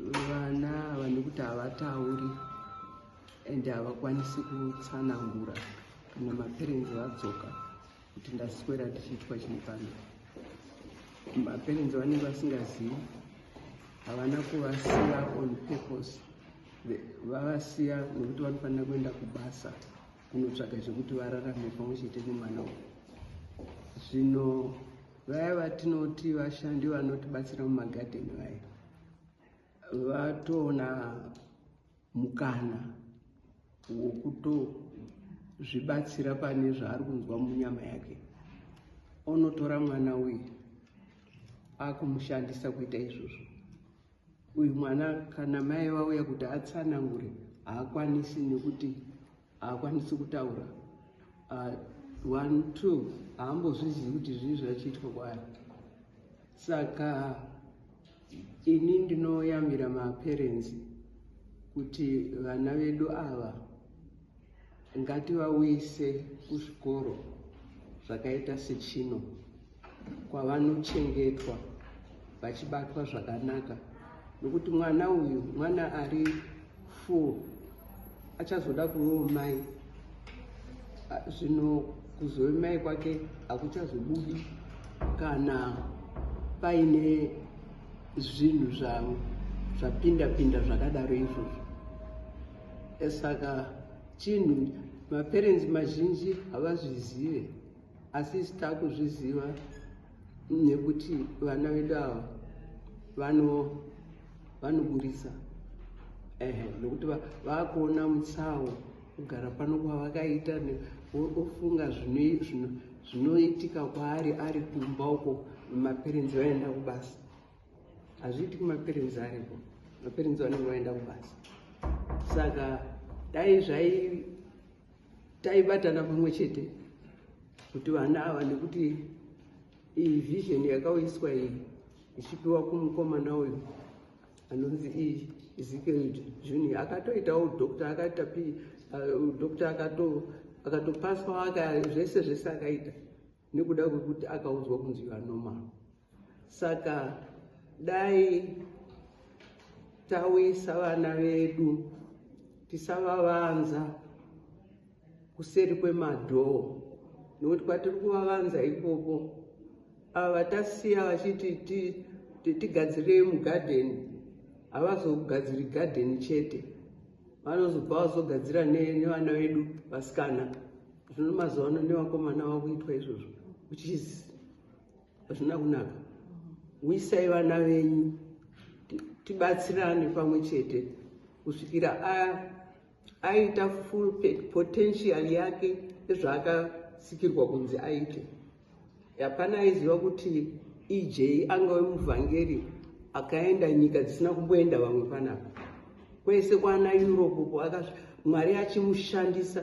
Vana ava nekuti havatauri ende havakwanisi kutsanangura kana maparents vadzoka kuti ndaswera tichiitwa chii pano. Maparents vanenge vasingazivi, havana kuvasiya on purpose, vavasiya nekuti vanofanira kuenda kubasa kunotsvaga zvekuti vararame pamwe chete nemwana uyu. Zvino vaya vatinoti vashandi vanotibatsira mumagadheni vaya vatoona mukana wokutozvibatsira pane zvaari kunzwa munyama yake, onotora mwana uyu akumushandisa kuita izvozvo. Uyu mwana kana mai vauya kuti atsanangure, haakwanisi nekuti haakwanisi kutaura. One, two, haambozvizivi kuti zvii zvachiitwa kwaari. Saka ini ndinoyambira maparents kuti vana vedu ava ngativauyise kuzvikoro zvakaita sechino kwavanochengetwa vachibatwa zvakanaka, nokuti mwana uyu mwana ari full achazoda kuvewo mai. Zvino kuzove mai kwake hakuchazobudi kana paine zvinhu zvapinda pinda zvakadaro izvozvo. Saka chinhu maparents mazhinji havazvizive, asi isu taakuzviziva nekuti vana vedu ava vanoburisa, ehe, nekuti vaakuona mutsawo kugara pano kwavakaita, ofunga zvinoitika kwaari ari kumba uko maparents vaenda kubasa. Hazviiti maparents aripo, maparents vanenge vaenda kubasa. Saka dai zvai taibatana pamwe chete kuti vana ava, nekuti iyi vision yakauyiswa iyi ichipiwa kumukomana uyu anonzi Ezekiel Junior, akatoitawo doctor, akaita doctor, akatopaswa, zvese zvese akaita nekuda kwekuti akaudzwa kunzi you are normal. Saka dai tawisa vana vedu, tisavavanza kuseri kwemadhoo, nekuti kwatiri kuvavanza ikoko, ava tasiya vachiti tigadzirei mugadheni, havazogadziri gadheni chete, vanozobva vazogadzira nevana vedu vasikana. Zvino mazuva ano nevakomana vakuitwa izvozvo, which is hazvina kunaka. Wisai vana venyu, tibatsirane pamwe chete kusvikira aita full potential yake ezvaakasikirwa kunzi aite. Hapana aiziva kuti EJ angave muvhangeri akaenda nyika dzisina kumboenda vamwe panapa, kwese kwana Europe. Mwari achimushandisa.